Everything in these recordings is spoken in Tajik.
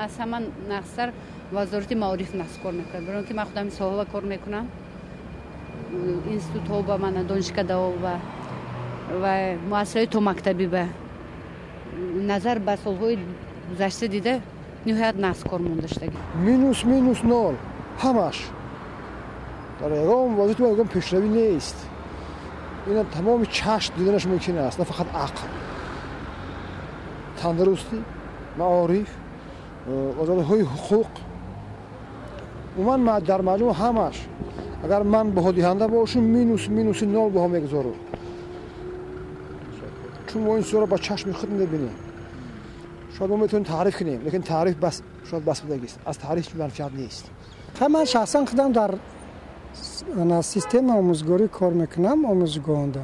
Аз ҳама нақстар Вазорати маориф нақс кор мекунад, барои ки ман худам соҳаба кор мекунам, институтҳо ба мана, донишкадаҳо ба ва муассисаҳои томактабӣ ба назар ба солҳои гузашта дида ниҳоят нақс кор монда шудагӣ. Минус, минус, нол ҳамаш. Дар ягон вазорати мо ягон пешравӣ нест. Ина тамоми чашм диданаш мумкин аст, на фақат ақл. Тандурустӣ, маориф, вазоратҳои ҳуқуқ, умуман дар маҷмӯъ ҳамаш. Агар ман баҳодиҳанда бошам, минус, минуси нол баҳо мегузорам, чун мо ин чизҳоро ба чашми худ мебинем. Шояд мо метавонем таъриф кунем, лекин таъриф бас, шояд бас будагист, аз таъриф манфиат нест. Ман шахсан худам дар системаи омӯзгорӣ кор мекунам, омӯзгоҳонда.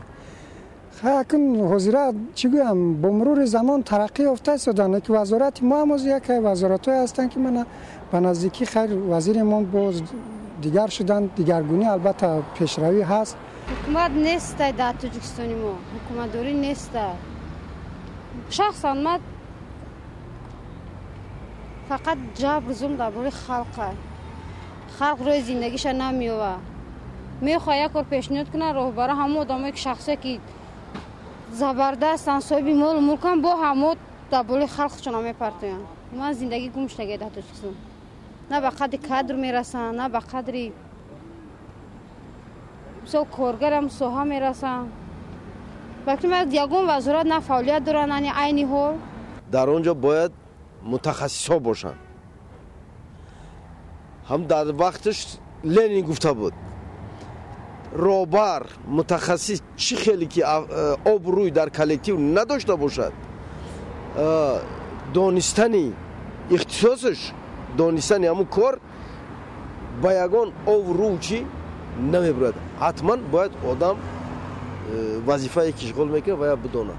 Акун ҳозира чӣ гӯям, бо мурури замон тараққӣ ёфта истоданд, ки вазорати мо ҳам яке вазоратҳое ҳастанд, ки мана ба наздикӣ хайр вазиремон боз дигар шуданд, дигаргунӣ албатта пешравӣ ҳаст. Ҳукумат неста дар Тоҷикистони мо, ҳукуматдорӣ неста. Шахсан ман фақат ҷабр, зулм дар бораи халқа. Халқ рӯи зиндагиша намеёва. Мехоҳад як кор пешниҳод кунад, роҳбара ҳамо одамое ки шахсое ки забардастанд, соҳиби молу мулкан, бо ҳамо дар болои халқшона мепартоянд. Ман зиндагӣ гум шудагия дар Тоҷикистон. На ба қадри кадр мерасанд, на ба қадри мисол коргарам соҳа мерасанд. Балки ягон вазорат на фаъолият доранд, айни ҳол. Дар он ҷо бояд мутахассисҳо бошанд. Ҳам дар вақташ Ленин гуфта буд, роҳбар мутахассис чӣ хеле ки обрӯй дар коллектив надошта бошад, донистани ихтисосаш, донистани ҳамун кор ба ягон обрӯ чӣ намебурад. Ҳатман бояд одам вазифае ки ишғол мекунад ва бидонад.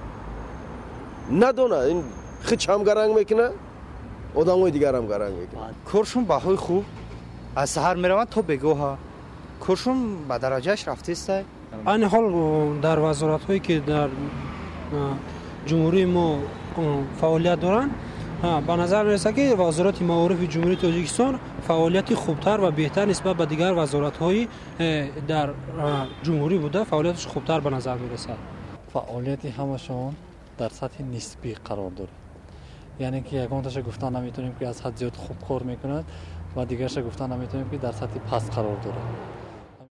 Надона, ин хич ҳам гаранг мекунад, одамои дигар ҳам гаранг мекунад. Коршон баҳои хуб, аз саҳар мераванд то бегоҳа. Коршон ба дараҷааш рафтеста. Айни ҳол дар вазоратҳое ки дар ҷумҳурии мо фаъолият доранд, ба назар мерасад, ки Вазорати маорифи Ҷумҳурии Тоҷикистон фаъолияти хубтар ва беҳтар нисбат ба дигар вазоратҳои дар ҷумҳурӣ буда, фаъолияташ хубтар ба назар мерасад. Фаъолияти ҳамашон дар сатҳи нисбӣ қарор дорад, яъне ки ягонташа гуфтан наметавонем, ки аз ҳад зиёд хуб кор мекунад, ва дигарша гуфтан наметавонем, ки дар сатҳи паст қарор дорад.